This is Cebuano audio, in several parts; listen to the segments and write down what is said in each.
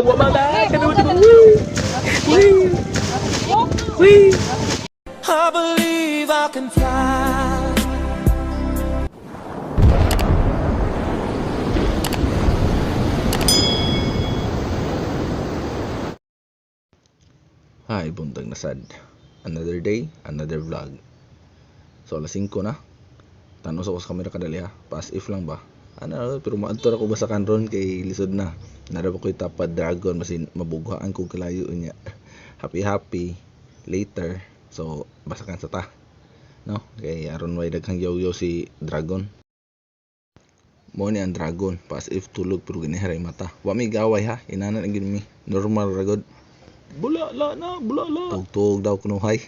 我妈妈，看到这个，喂喂喂。 I believe I can fly. Hi, buntag na sad. Another day, another vlog. So, alas 5 na. Tanaw sa ko sa kamera kadali ha. Pass if lang ba? Ano, pero maadto ra ko ba sa kanron kay lisod na. Nara ba ko'y tapad dragon masin mabughaan kog kalayo niya. Happy happy later. So, basakan sa ta. No, kay aron way daghang yaw-yaw si dragon. Mo ni ang dragon, pass if tulog pero giniharay mata. Wa mi gaway ha, inanan ang gid mi. Normal ra gud. Bula la na, bula la. Tugtog daw kunuhay.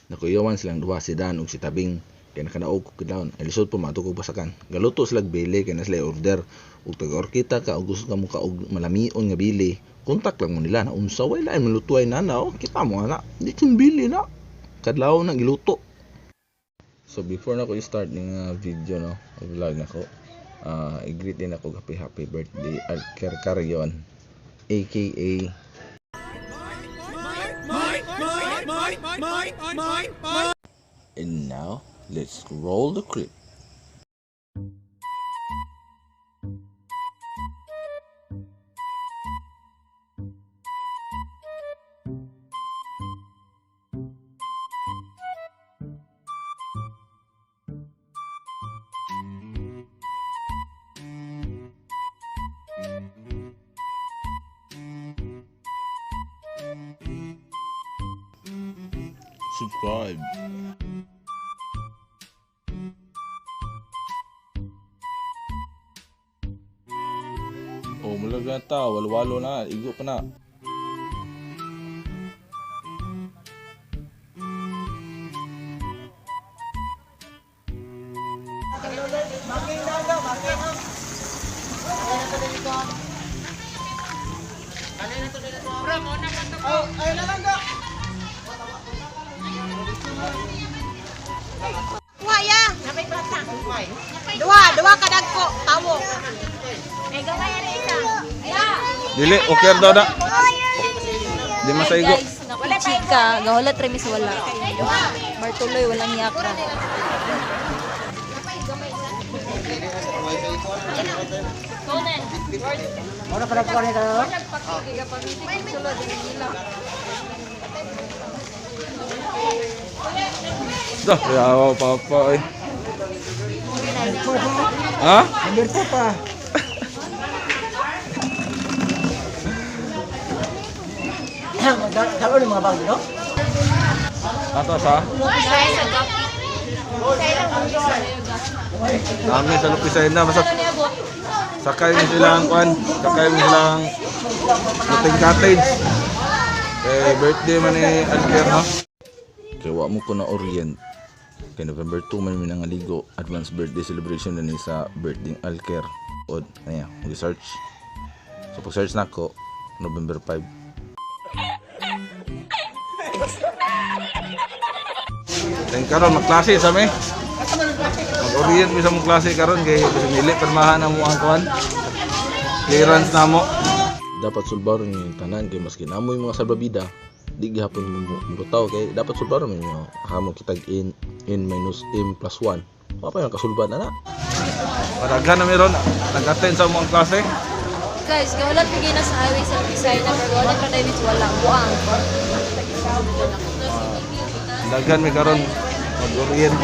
Nakuyawan silang duha si Dan ug si Tabing kay nakadaog ko kidlawon. Ay lisod pa maadto kog basakan. Galuto sila bili kay na sila order ug taga-orkita ka ug gusto ka mo ka og malamion nga bili. Kontak lang mo nila na unsa way lain malutuay na oh. Kita mo ana. Di kun bili na. Kadlaw na giluto. So before na ko i-start ning video no, vlog nako. I-greet din ako happy happy birthday Alker Carrion aka And now, let's roll the clip. Subscribe. Oh, mulaga ta, walo-walo na, igo pa na. Kuha ya. Duha, duha kadagko, tawo. Dili, okay daw na. Di masaigo. Guys, naku chika, gahulat remis wala. Martuloy walang yaka. Dah, ya papa eh. Ha? Number 2 pa. Dalo ni mga bag no? Ato sa? Kami sa Lupisain na basta sakay mo silang kwan, sakay mo silang Muting cottage. Kay birthday man ni Alker no. Kay wa mo ko na orient. Kay November 2 man mi nangaligo, advance birthday celebration na ni sa birthday ni Alker. Od, aya, mag-search. So pag search nako November 5. Then karon magklase sa mi. Mag-orient mi sa mong klase karon kay bisag dili pirmahan ang muang kuan. Clearance na mo. Dapat sulbaron yung tanan kay maski namoy mga salbabida di gihapon mo butaw kay dapat sulbaron ninyo hamo kitag n n minus m plus 1 wa pa yung kasulbad na na. Padaghan na meron nag-attend sa mong klase. Guys, gahulat pigay na sa highway sa Pisay na pero gahulat pa dahil wala. Buang. Daghan mi karon mag-orient.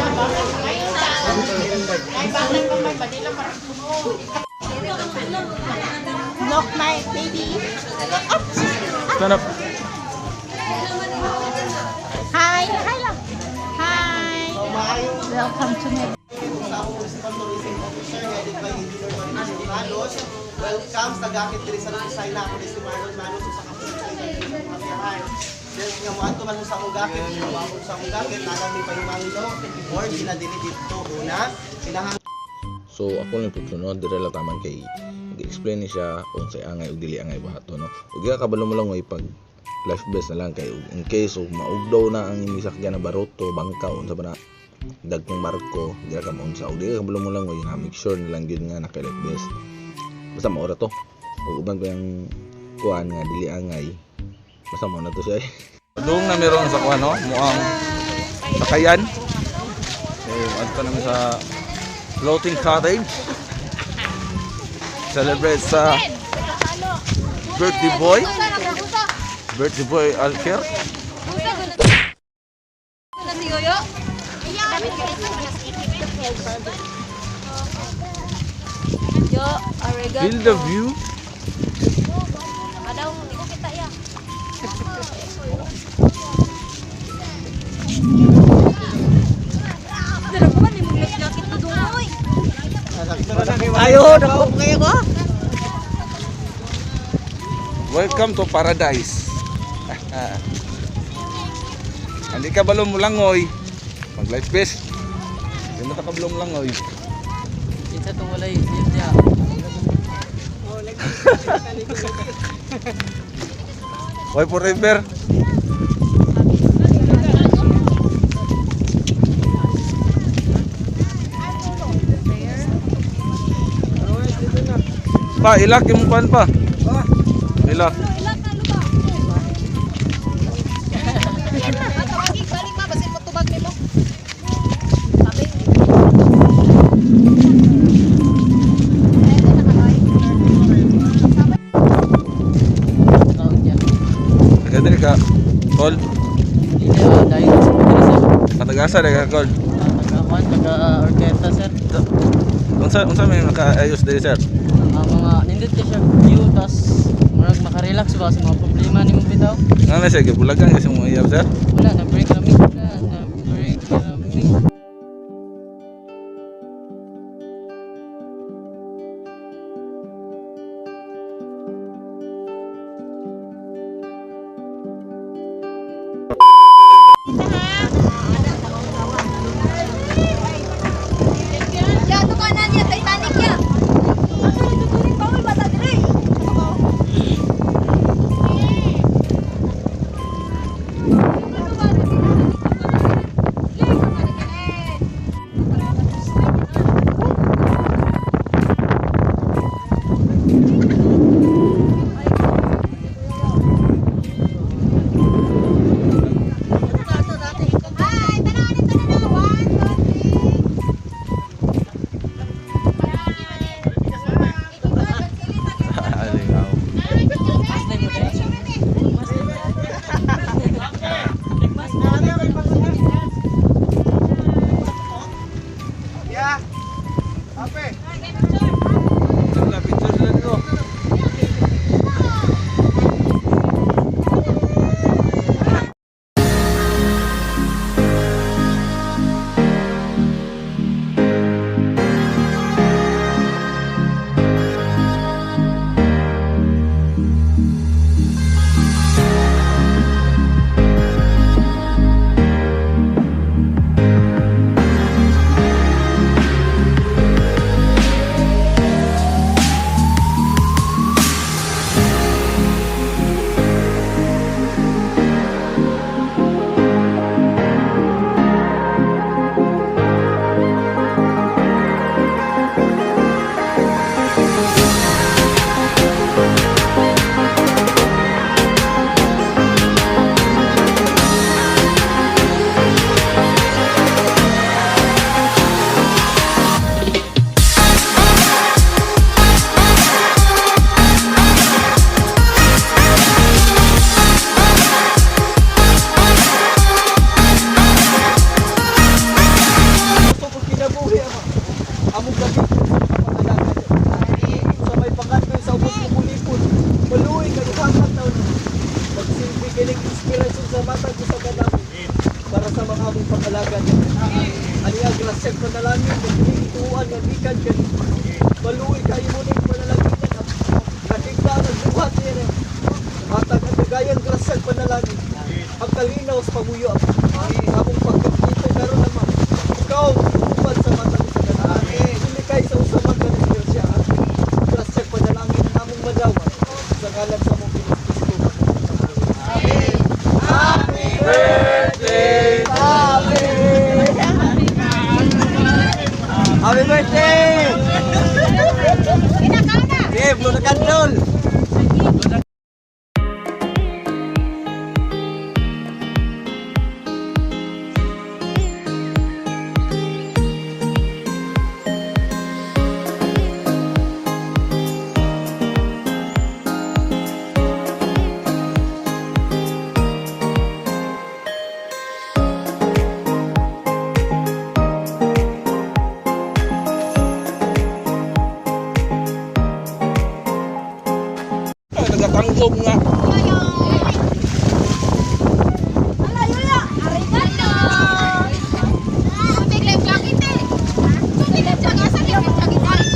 Knock my baby. Stand up. Hi, hi lang. Hi. Welcome to my Sa akong Municipal Tourism Officer headed by Engineer Mauricio Manos. Welcome sa gakit diri sa Lusay na ako ni si Marlon Manos usa ka pulis. Then nga moadto man mo sa akong gakit, mo sa akong gakit, nalang mi pahimangno or ginadili didto una. Kinahanglan So ako lang pud no, dire lang taman kay gi-explain ni siya unsay angay ug dili angay buhaton no. Ug iya kabalo mo lang way pag life vest na lang kay in case ug maugdaw na ang imong sakyan na baroto, bangka unsa ba na dagkong barko, dira ka maunsa ug dili ka kabalo mo lang way na make sure na lang gyud nga naka life vest. Basta maora to. Ug uban pa yung kuan nga dili angay. Basta mo na to siya eh. Doon na meron sa kuan no, muang sakayan. Eh, adto namin sa floating cottage. Celebrate sa birthday boy. Birthday boy Alker. Na si Yoyo? Yo, arigato. Feel the view. Adaw, hindi ko kita ya. Dara ko man imong jacket to dungoy. Ayo, dako kayo ko. Welcome to paradise. Hindi ka balong mulangoy. Mag life vest. Hindi mo ta kabalong langoy. Kinsa tong walay niya. Why forever? Pa, ilak yung kuan pa. Ilak. Balik ma, basin mo tubag nimo. Kaon niya. Taga ka. Kol. Hindi dahil sir. Katagasa ka kol. Taga kuan, taga Orqueta sir. Unsa unsa may nakaayos diri sir? Ang mga nindot kay siya view tas murag makarelax ba sa mga problema nimo bitaw. Nga na siya gibulagan kasi mo iyab sir. Wala na break kami. Wala na break kami. Ya, to ka na niya, Titanic ya. Ano ito turing pa uy, bata diri. Hi, tanaw ni tanaw. 1, 2, 3. Alingaw. Yeah. Ape. Picture picture sila dito. Gusto ko kinabuhi ama. Among gabi sa mga sa may pangandoy sa ubos ng ulipon. Maluoy kaduhakan taon. Magsilbi kining inspirasyon sa matag sa kanamo para sa mga among pangalaga. Aniya grasya panalangin nga ituan nga gikan kani. Maluoy kayo mo ning panalangin nakita ang buhat niya. Matag ang kagayan grasya panalangin. Ang kalinaw sa pamuyo ama. Among pagkakito karon ama. Ikaw upad sa matag sa kanamo. Dili kay sa usaman ka ng grasya. Grasya panalangin ang among madawa sa ngalan sa among Ginoong Kristo. Amen. Happy birthday! Happy birthday! Kinakaw na. Sige, blow the candle! taga-Tanggob nga. Ala, yuya. Arigato. Tubig life jacket eh. Tubig life jacket. Asa life jacket ay?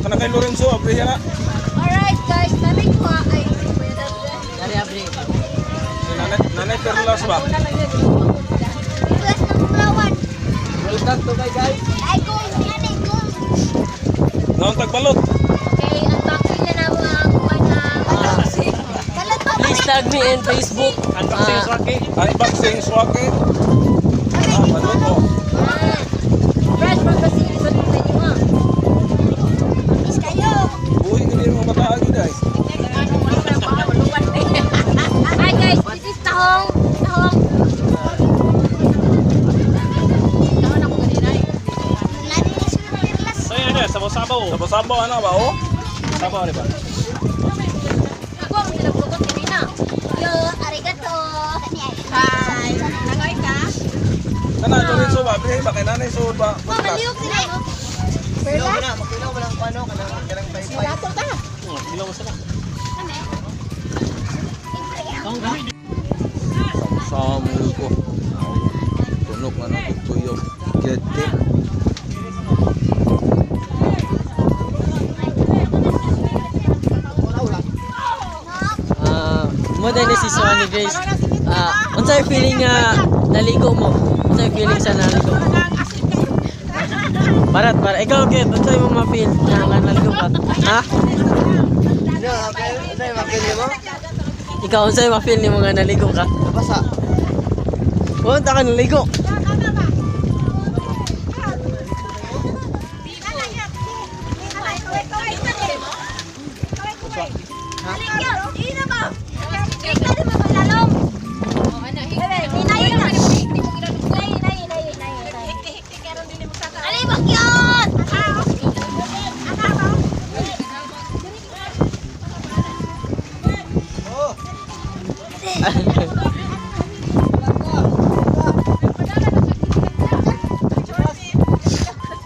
Kana kay Lorenzo, abrihan na. Alright guys, nanay ko ay Dari abri. Si Nanay, Nanay Perlas ba? Plus ng Pulawan. Welcome to my guys. Ay ko, nanay ko. Naon tagbalot? Okay, unboxing na namo ang kuwan na unboxing. Kalat pa Please tag me in Facebook. Unboxing swaki. Unboxing swaki. Ah, balot mo. Fresh from the city, so pwede mo. Miss kayo. Buhi ka din mga bata gyud ay. Hi guys, this is Tahong. Tahong. Tahong ako ganina eh. Sabo-sabo ana ba oh? Sabo ani ba? Ako ang sila kanina. Yo, arigato. Hi. Nangoy ka? Kana Lorenzo ba? Abrihan ba kay Nanay Sol ba? Maliyog sila. no? Ilaw mo na, makilaw mo lang kung ano, kanang kanang paypay. Dato ta. Samul ko. Tunok na nang tuyo. Gete. Ah, mo dahil ni si Suan ni Grace. Ah, unsay feeling nga naligo mo? Unsay feeling sa naligo mo? Barat, barat. Ikaw, Kev, unsay mo ma-feel na nga naligo ka? Ha? Ano, okay, ano yung makili mo? Ikaw, unsay ma-feel nimo nga naligo ka? Nabasa. Punta ka naligo.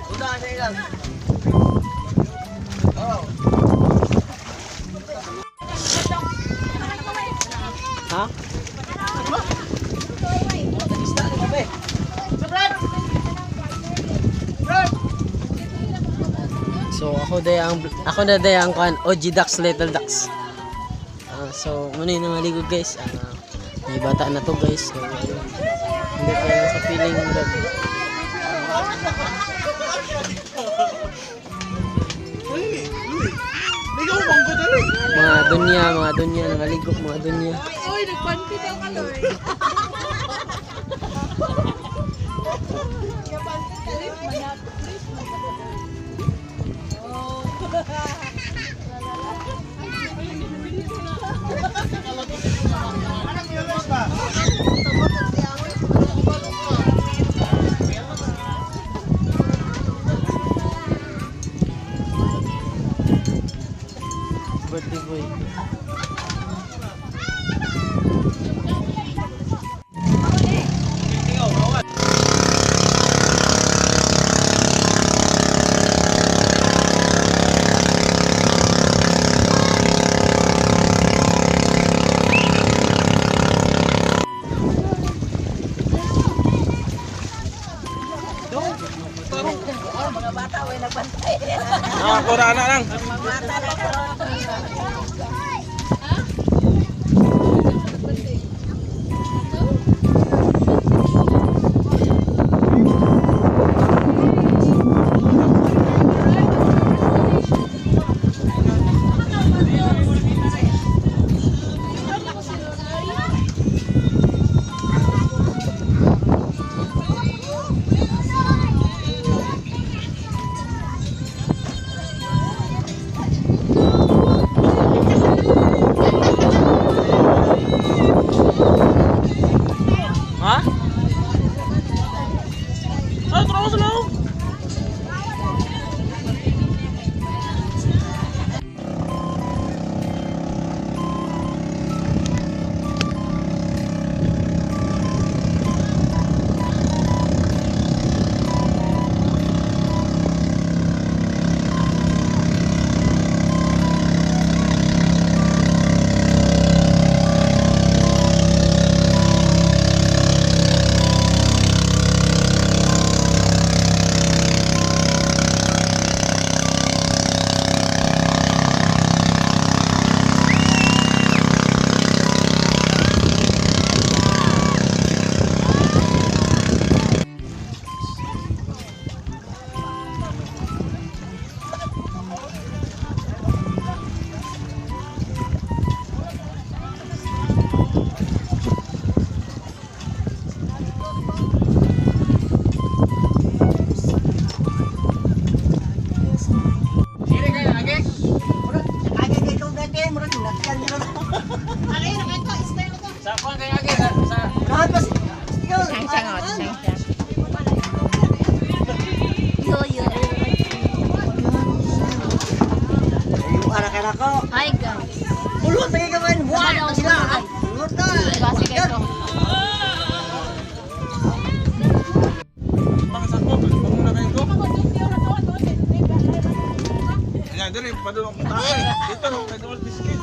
Una, ano lang. Ha? So ako day ang ako na day ang kuan OG Ducks Little Ducks. Ah, so muna yung nangaligo guys. Ah, may bata na to guys. So ayun. Hindi ko na sa feeling vlog. Mga dunya, nangaligo, mga dunya. Uy, nagpanti daw ka, Lord. Birthday boy. Ah, ako na ana lang. Ha? Ah, trabaho sa loob. Siyang siyang oh, siyang siyang. Yo, yo. Hi guys. Pulot lagi ka man. Buwan sila. Pulot na. Basi guys oh. Ayan, dali, padulong kong tayo. Dito, may dumol biscuit.